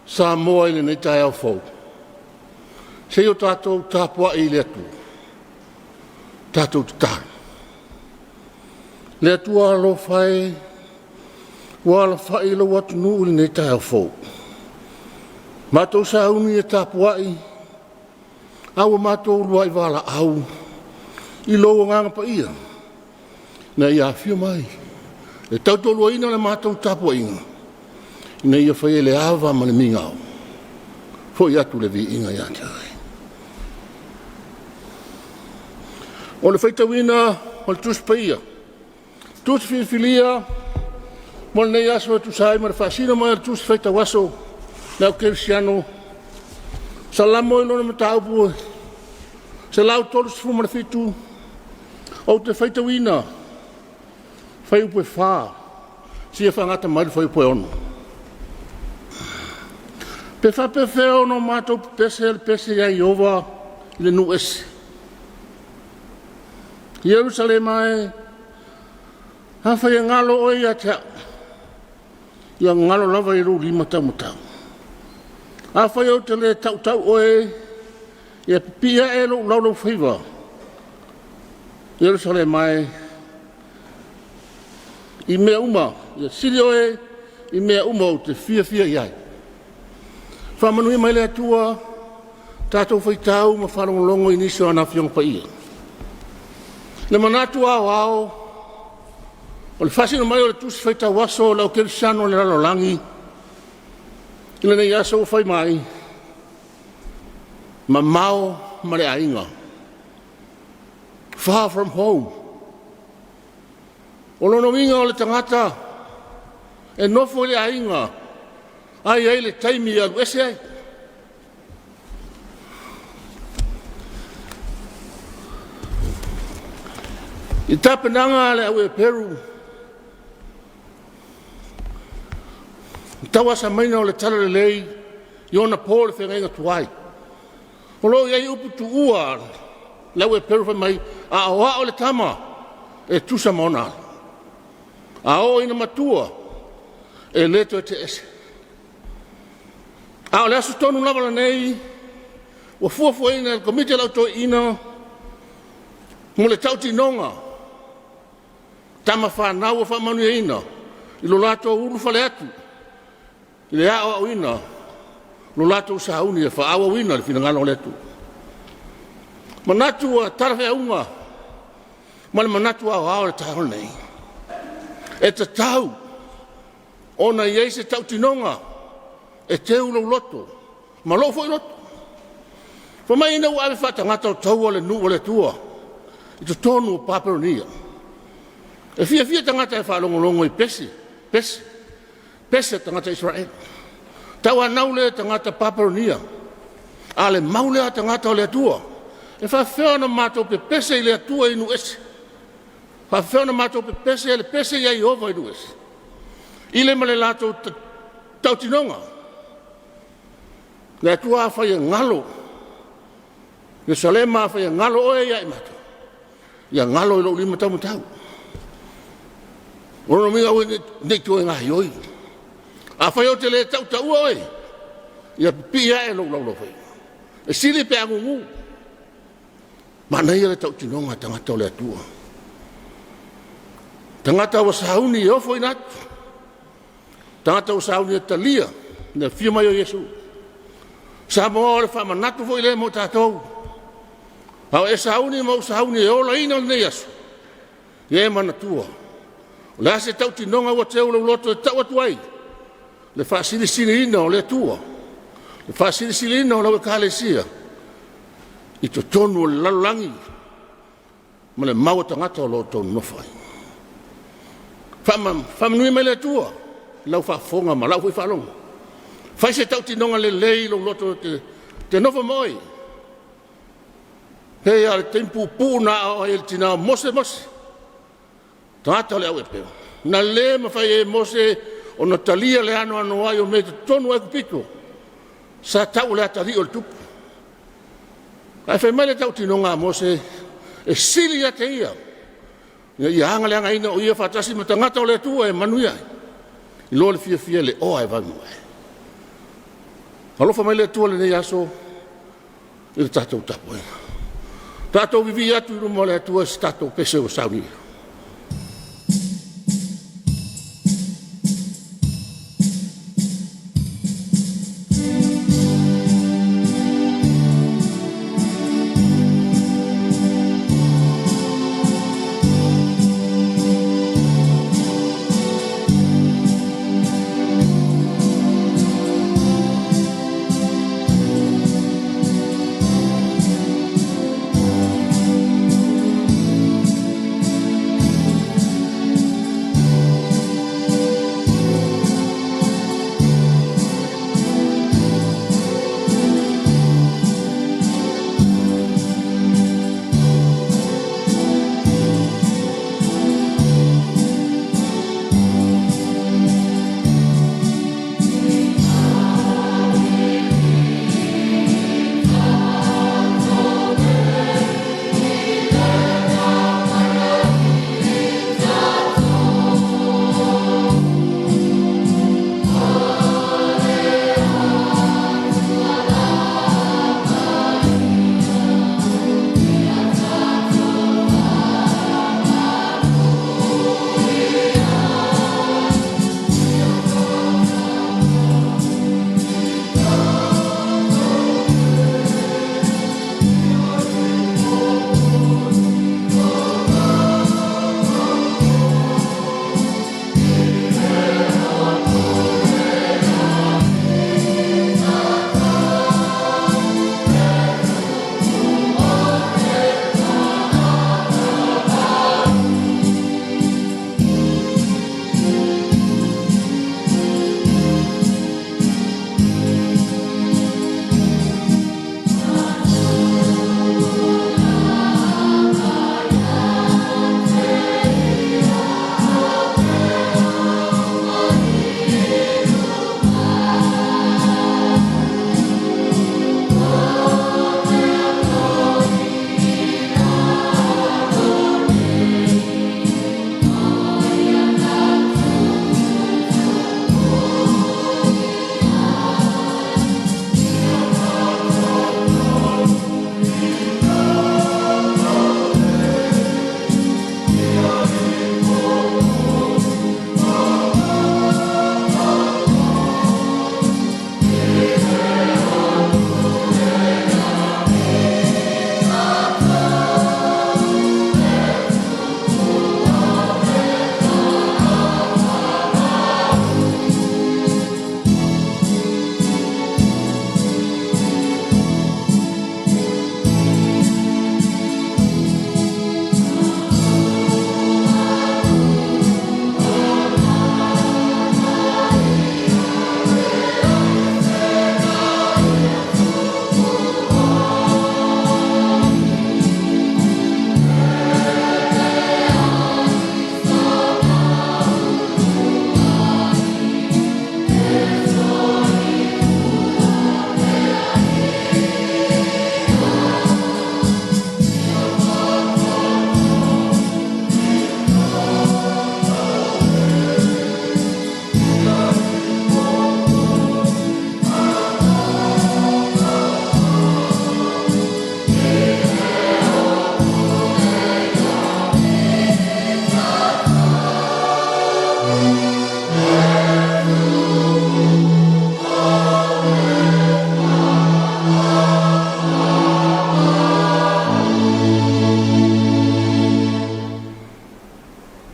Samoa i lenei taeao fou, se i o tatou tapuai i le Atua, tatou tatalo. Le Atua alofa e, ua alafai lou atunuu i lenei taeao fou. Matou sauni e tapuai a ua matou uluai valaau i lou Agaga Paia ina ia afio mai e tautoaluaina le matou tapuaiga ina ia faia i le ava ma le migao, foi atu le viiga ia te Oe. O le faitauina o le Tusi Paia, Tusi Filifilia mo lenei aso e tusa ai ma le faasino mai o le Tusi Faitau Aso a le Au Kerisiano, Salamo i lona mataupu 137, ou te faitauina fuaiupu e 4 seia faagata mai le fuaiupu e 6. Pe faapefea ona matou pepese le pese ia Ieova i le nuu ese? Ierusalema e, afai e galo oe ia te au, ia galo lava i lou lima taumatau. Afai ou te le tautau oe, ia pipii ae lou laulaufaiva. Ierusalema e, i mea uma, ia sili oe i mea uma ou te fiafia i ai. Faamanuia mai le Atua tatou faitau ma faalogologo i nisi o ana Afioga Paia. Le manatu aoao o le faasino mai o le Tusi Faitau Aso o le Au Kerisiano i le lalolagi i lenei aso ua fai mai, “Mamao ma le Aiga, Far from home.” O lona uiga o le tagata e nofo i le aiga ae i ai le taimi e alu ese ai. I tapenaga a le au Eperu i le tauasamaina o le Talalelei i ona po i le feagaiga tuai, o lo o i ai upu tuua a le au Eperu fai mai, “A aoao le tama, e tusa ma ona alo, a oo ina matua, e le toe tee ese.” A o le aso tonu lava lenei ua fuafuaina e le Komiti a le Au Toeaina mo le tautinoga tama fanau ua faamanuiaina i lo latou ulufale atu i le aoaoina o lo latou sauni e faaauauina le finagalo o le Atua. Manatu ua talafeauga ma le manatu aoao i le taeao lenei, e tatau ona i ai se tautinoga e teu i lou loto ma lou foi loto. Fai mai ina ua ave faatagata o taua le nuu o le Atua i totonu o Papelonia, e fiafia tagata e faalogologo i pese, pese, pese a tagata Isaraelu. Tauanau lea e tagata Papelonia, a o le mau lea a tagata o le Atua, e faafefea ona matou pepese i le Atua i nuu ese? E faafefea ona matou pepese i le pese ia Ieova i nuu ese? I le ma le latou tautinoga, le Atua afai e galo Ierusalema, afai e galo oe ia i matou, ia galo i lou lima taumatau. O lona uiga aua ne i toe gaoioi. Afai ou te le tautaua oe, ia pipii ae lou laulaufaiva, e sili pe a gugu. Manaia le tautinoga a tagata o le Atua, tagata ua sauni e ofoina atu, tagata ua sauni e talia le afio mai o Iesu. Samoa o le faamanatu foi lea mo tatou, a o e sauni ma ou sauni e olaina lenei aso, ia e manatua, o le a se tautinoga ua teu i lou loto e tau atu ai le faasilisiliina o le Atua, le faasilisiliina o lau Ekalesia i totonu o le lalolagi ma le mau a tagata o lo o outou nonofo ai. Faamanuia mai le Atua i lau faafofoga ma lau foi faalogo. Fai se tautinoga lelei i lou loto e te nofo ma oe. E pei lava o le taimi puupuu na aoao ai e le tina o Mose Mose, tagata o le au Eperu, na le mafai ai e Mose ona talia le anoanoai o mea i totonu o Aikupito sa tau o le atalii o le tupu. Ae fai mai le tautinoga a Mose, e sili ia te ia ina ia agaleagaina o ia faatasi ma tagata o le Atua e manuia ai, I lo le fiafia i le oa e vave mavae. Alofa mai le Atua i lenei aso i le tatou tapuaiga. Tatou vivii atu i luma o le Atua i se tatou pese ua saunia.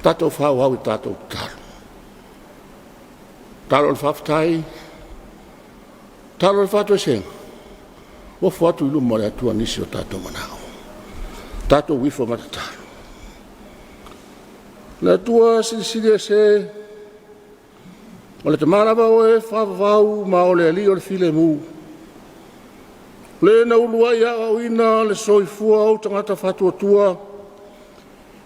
Tatou faaauau i tatou tatalo. Tatalo o le faafetai, tatalo o le faatoesega, ofo atu i luma o le Atua i nisi o tatou manaoga. Tatou ifo ma tatalo. Le Atua Silisili Ese, o le Tama lava oe e faavavau ma o le Alii o le filemu, o Le na uluai aoaoina le soifua o Ou tagata faatuatua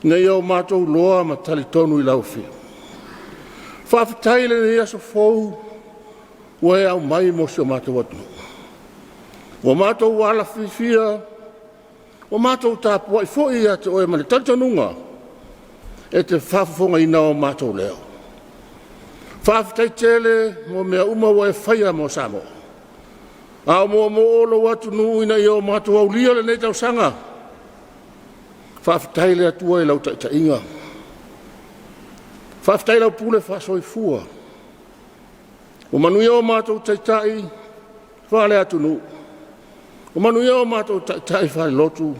ina ia o matou iloa ma talitonu i Lau Afio. Faafetai i lenei aso fou ua e aumai mo si o matou atunuu. Ua matou alafilafia ua matou tapuai foi ia te Oe ma le talitonuga e te faafofogaina o matou leo. Faafetai tele mo mea uma ua e faia mo Samoa, a o moomoo lou atunuu ina ia o matou aulia lenei tausaga. Faafetai le Atua i lau taitaiga, faafetai i lau pule faasoifua. Ua manuia o matou taitai faaleatunuu, ua manuia o matou taitai faalelotu,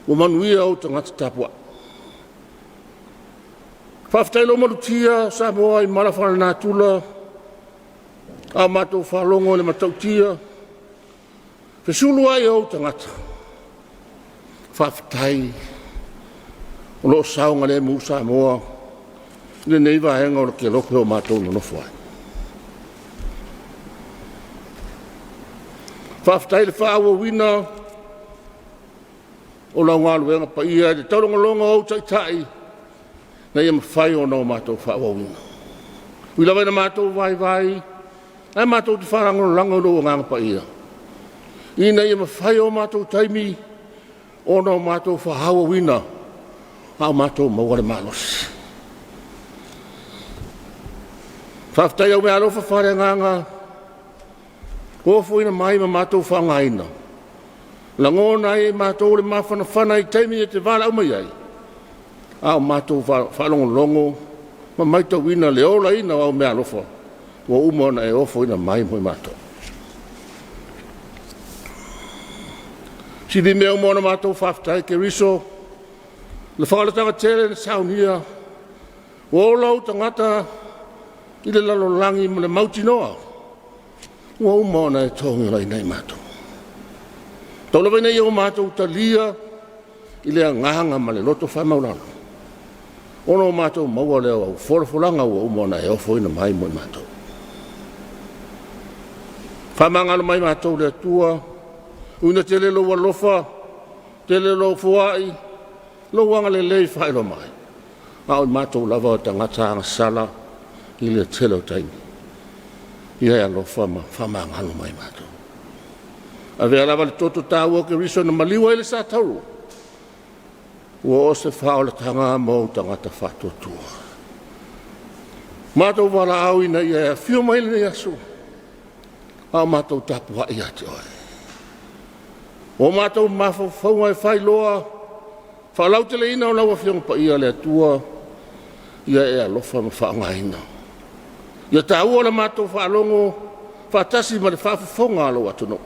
ua manuia ou tagata tapuai. Faafetai i lou malutia o Samoa i mala faalenatura a o matou faalogo i le matautia fesulu ai o ou tagata. Faafetai o lo o saogalemu Samoa i lenei vaega o le kelope o matou nonofo ai. Faafetai i le faaauauina o lau galuega paia i le taulogologo a ou taitai ina ia mafai ona o matou faaauauina. E ui lava ina matou vaivai ae matou te faalagolago i lou Agaga Paia ina ia mafai i o matou taimi ona matou faaauauina a o matou maua le malosi. Faafetai i au meaalofa faaleagaga ua ofoina mai ma matou faaaogaina, lagona ai e matou le mafanafana i taimi e te valaau mai ai a o matou faalogologo ma matauina le olaina o au meaalofa ua uma ona e ofoina mai mo i matou. E sili mea uma ona matou faafetai Keriso i le faaolataga tele na saunia, ua ola ou tagata i le lalolagi ma le mautinoa ua uma ona e togiolaina i matou. Tau lava ina o matou talia i le agaga ma le loto faamaualalo ona o matou maua lea o au folafolaga ua uma ona e ofoina mai mo i matou. Faamagalo mai matou le Atua, ina tele lou alofa, tele lou foai, lou agalelei faailoa mai, a o i matou lava o tagata agasala i le tele o taimi. Ia e alofa ma faamagalo mai matou. Avea lava le toto taua o Keriso na maliu ai le satauro, ua oo se faaolataga mo ou tagata faatuatua. Matou valaau ina ia e afio mai i lenei aso, a o matou tapuai ia te oe. O matou mafaufauga e faailoa faalauteleina o lau Afioga Paia le Atua, ia e alofa ma faaaogaina. Ia taua la matou faalogo faatasi ma le faafofoga a lou atunuu.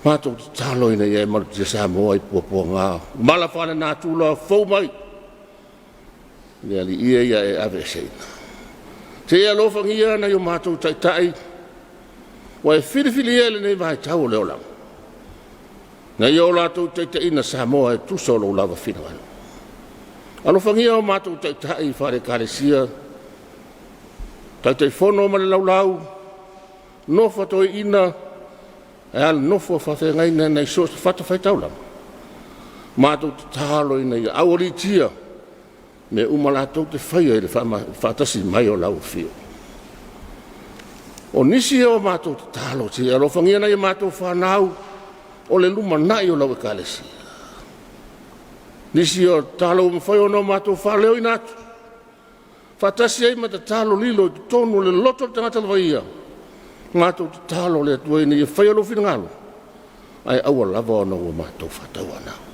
Matou tatalo ina ia e malutia Samoa i puapuaga, mala faalenatura fou mai. Le Alii e ia e aveeseina. Se i e alofagia nai o matou taitai ua e filifilia i lenei vaitau o le olaga, ina ia o latou taitaiina Samoa e tusa o lou lava finagalo. Alofagia o matou taitai faale-Ekalesia, Taitaifono ma le laulau, nofo a toeaiina ae a le nofo a faafeagaiga nai so o se fatafaitaulaga. Matou tatalo ina ia aualiitia mea uma latou te faia i le faatasi mai o lau Afio. O nisi a matou tatalo, se i e alofagia nai a matou fanau o le lumanai o lau Ekalesia. Nisi o tatalo ua mafai ona matou faaleoina atu faatasi ai ma tatalo lilo i totonu o le loto o le tagata lava ia, matou tatalo le Atua ina ia faia lou finagalo ae aua lava ona ua matou faatauanau.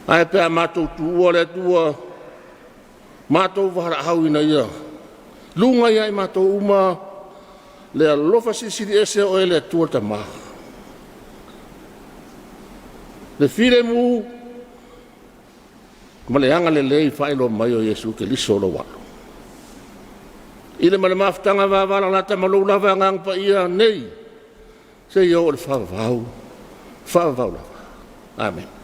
Ae pe a matou tuua le Atua, matou valaau ina ia luga ia i matou uma le alofa Silisili Ese o Oe le Atua le Tama, le filemu ma le agalelei faailoa mai o Iesu Keriso lou Alo, i le ma le mafutaga vavalalata ma lou lava Agaga Paia, nei seia oo i le faavavau, faavavau lava. Amene.